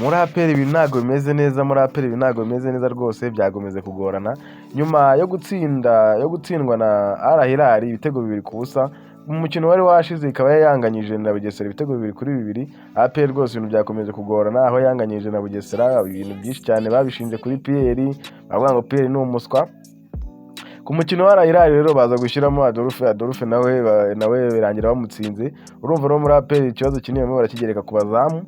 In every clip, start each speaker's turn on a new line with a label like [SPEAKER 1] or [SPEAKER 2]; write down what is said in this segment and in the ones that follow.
[SPEAKER 1] Muri APR ibintu ntabwo bimeze neza, muri APR ibintu ntabwo bimeze neza rwose, byakomeze kugorana. Nyuma yo gutsinda, yo gutsindwa na Al Hilal ibitego 2-0, mu mukino wari washize ikaba yanganyije na Bugesera ibitego 2-2. APR rwose ibintu byakomeje kugorana aho yanganyije na Bugesera. Ibintu byinshi cyane babishinje kuri Pierre, bavuga ngo Pierre ni umuswa. Ku mukino wa Al Hilal rero baza gushyiramo Adolphe. Adolphe nawe birangira bamutsinze. Urumva no muri APR ikibazo kinini barimo barakigereka ku bazamu.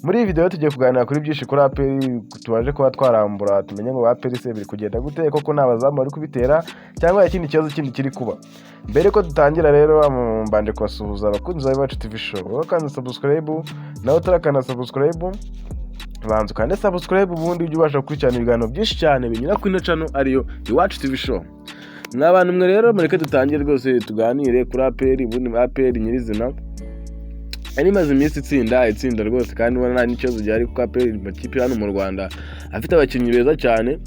[SPEAKER 1] Muri iyi video tugiye kuganira kuri byinshi kuri APR, tubaje kuba twarambura tumenye ngo APR se biri kugenda gute koko, nta bazamu bari kubitera cyangwa hari ikindi kibazo kindi kiri kuba. Mbere ko dutangira rero, mbanje kubasuhuza abakunzi ba Iwacu TV Show. Wowe kandi subscribe, nawe utarakanda subscribe, banza ukande subscribe, ubundi ujye ubasha gukurikirana ibiganiro byinshi cyane binyura kuri ino channel ariyo Iwacu TV Show. Mwa bantu mwe rero, mureke dutangire rwose tuganire kuri APR. Ubundi APR nyirizina yari imaze iminsi itsinda, itsinda rwose, kandi ubona nta n'ikibazo gihari, kuko APR mu makipe hano mu Rwanda afite abakinnyi beza cyane.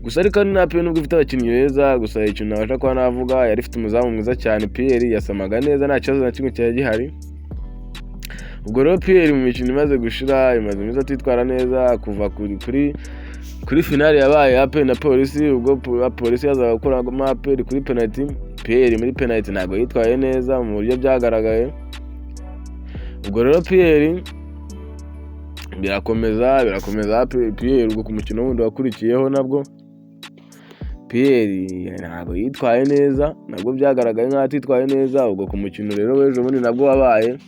[SPEAKER 1] Gusa ariko ni APR nubwo ifite abakinnyi beza, gusa ikintu nabasha kuba navuga, yari ifite umuzamu mwiza cyane Pierre, yasamaga neza, nta kibazo na kimwe cyari gihari. Ubwo rero Pierre mu mikino imaze gushira, imaze iminsi atitwara neza kuva kuri finale yabaye APR na Polisi. Ubwo Polisi yazaga gukuramo APR kuri penalty, Pierre muri penalty ntabwo yitwaye neza mu buryo byagaragaye. Ubwo rero Pierre birakomeza, birakomeza. Pierre ubwo ku mukino wundi wakurikiyeho nabwo Pierre ntabwo yitwaye neza, nabwo byagaragaye nk'aho atitwaye neza. Ubwo ku mukino rero w'ejo bundi nabwo wabaye,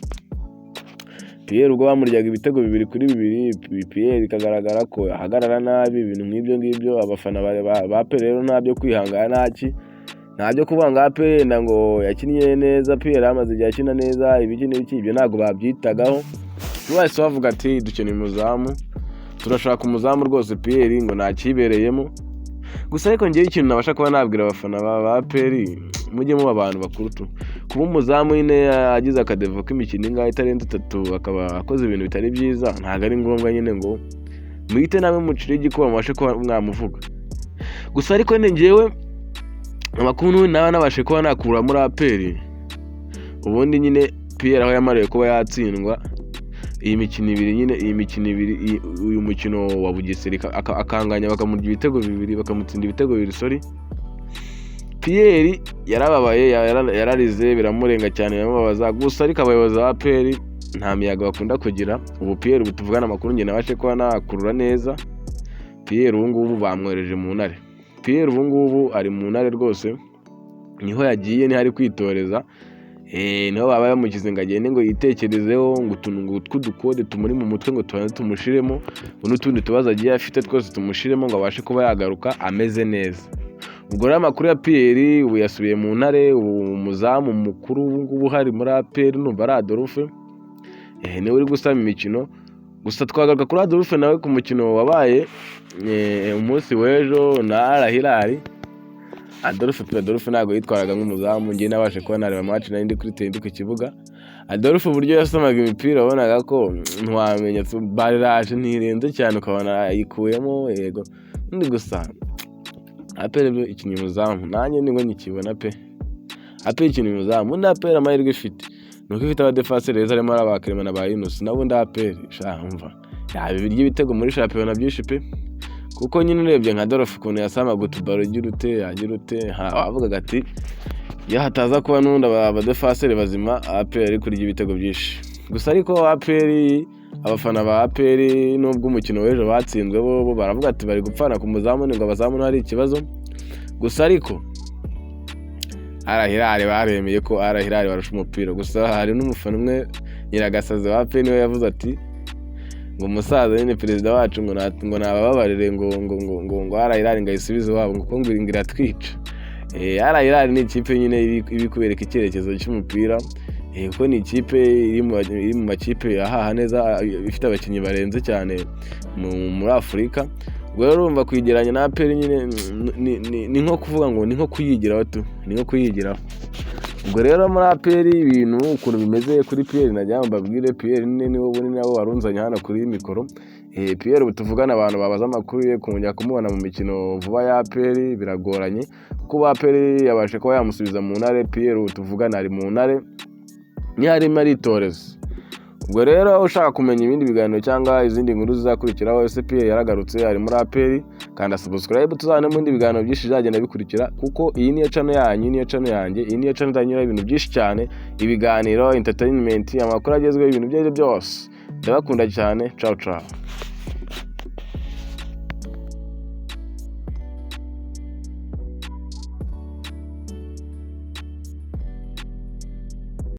[SPEAKER 1] Pierre ubwo bamuryaga ibitego 2-2, Pierre bikagaragara ko ahagarara nabi, ibintu nk'ibyo ngibyo. Abafana ba APR rero ntabyo kwihangana, ntaki, ntabyo kuvuga ngo APR yenda ngo yakinnye neza, Pierre amaze igihe akina neza, ibiki n'ibiki, ibyo ntabwo babyitagaho. Bahise bavuga ati: "Dukeneye umuzamu, turashaka umuzamu rwose." Pierre ngo ntakibereyemo. Gusa ariko ngewe ikintu nabasha kuba nabwira abafana ba APR, mujye muba abantu bakuru tu. Kuba umuzamu nyine agize akadevo k'imikino ingahe itarenze itatu, akaba akoze ibintu bitari byiza, ntabwo ari ngombwa nyine ngo muhite nawe mucire igikuba mubashe kuba mwamuvuga. Gusa ariko nyine ngewe amakuru naba nabashe kuba nakura muri APR, ubundi nyine Pierre aho yamariye kuba yatsindwa iyi mikino ibiri nyine, iyi mikino ibiri, uyu mukino wa Bugesera akanganya, bakamurya ibitego bibiri, bakamutsinda ibitego bibiri, sorry, Pierre yarababaye, yararize, biramurenga cyane, biramubabaza. Gusa ariko abayobozi ba APR nta miyaga bakunda kugira. Ubu Pierre, ubu tuvugana, amakuru njye nabashe kuba nakurura neza, Pierre ubu ngubu bamwohereje mu Ntare. Pierre ubu ngubu ari mu Ntare rwose, niho yagiye, niho ari kwitoreza. Niho baba bamushyize ngo agende ngo yitekerezeho, ngo utuntu ngo tw'udukode tumuri mu mutwe ngo tubanze tumushiremo, ngo n'utundi tubazo agiye afite twose tumushiremo, ngo abashe kuba yagaruka ameze neza. Ubwo rero amakuru ya Pierre, ubu yasubiye mu Ntare. Ubu umuzamu mukuru ubu ngubu uhari muri APR numva ari Adolphe, niwe uri gusama imikino. Gusa twagaruka kuri Adolphe nawe ku mukino wabaye umunsi w'ejo na Al Hilal. Adolphe pe, Adolphe ntabwo yitwaraga nk'umuzamu. Njye nabashe kuba nareba match, nari ndi kuri terrain, ndi ku kibuga. Adolphe uburyo yasomaga imipira wabonaga ko ntiwamenya, bariraje ntirenze cyane, ukabona ayikuyemo. Yego, undi gusa APR byo ikinnye umuzamu, nanjye nibwo nkikibona pe. APR ikinnye umuzamu. Ubundi APR amahirwe ifite ni uko ifite abadefanseri beza, harimo aba Clement na ba Yunus. Nabundi APR sha umva yaba ibirya ibitego muri shampiyona byinshi pe, kuko nyine urebye nka Adolphe ukuntu yasamaga utubaro, ugira ute, yagira ute, wavugaga ati iyo hataza kuba n'ubundi abadefanseri bazima, APR ari kurya ibitego byinshi. Gusa ariko APR, abafana ba APR, nubwo umukino w'ejo batsinzwe, bo baravuga ati bari gupfana ku muzamu, ni ngo abazamu hari ikibazo. Gusa ariko Al Hilal baremeye ko Al Hilal barusha umupira. Gusa hari n'umufana umwe Nyiragasazi wa APR niwe yavuze ati ngo umusaza nyine perezida wacu ngo nabababarire, ngo Al Hilal ngo ayisubize iwabo, ngo kuko ngo iratwica. Al Hilal ni ikipe nyine iri kubereka icyerekezo cy'umupira, kuko ni ikipe iri mu makipe ahaha neza, ifite abakinnyi barenze cyane muri Afurika. Ubwo rero urumva kuyigereranya na APR nyine ni nko kuvuga ngo ni nko kuyigiraho tu, ni nko kuyigiraho. Ubwo rero muri APR ibintu ukuntu bimeze kuri Pierre, nagira ngo mbabwire Pierre nyine niwe ubundi nabo warunzanye hano kuri mikoro. Pierre ubu tuvugana, abantu babaza amakuru ye, kongera kumubona mu mikino vuba ya APR biragoranye, kuko APR yabashe kuba yamusubiza mu Ntare. Pierre ubu tuvugana ari mu Ntare, niho arimo aritoreza. Ubwo rero ushaka kumenya ibindi biganiro cyangwa izindi nkuru zizakurikiraho, ese Pierre yaragarutse, ari muri APR, kanda subscribe, tuzabone mu bindi biganiro byinshi bizagenda bikurikira, kuko iyi niyo channel yanyu, iyi niyo channel yanjye, iyi niyo channel izanyuraho ibintu byinshi cyane, ibiganiro, entertainment, amakuru agezweho, ibintu ibyo aribyo byose. Ndabakunda cyane, ciao ciao.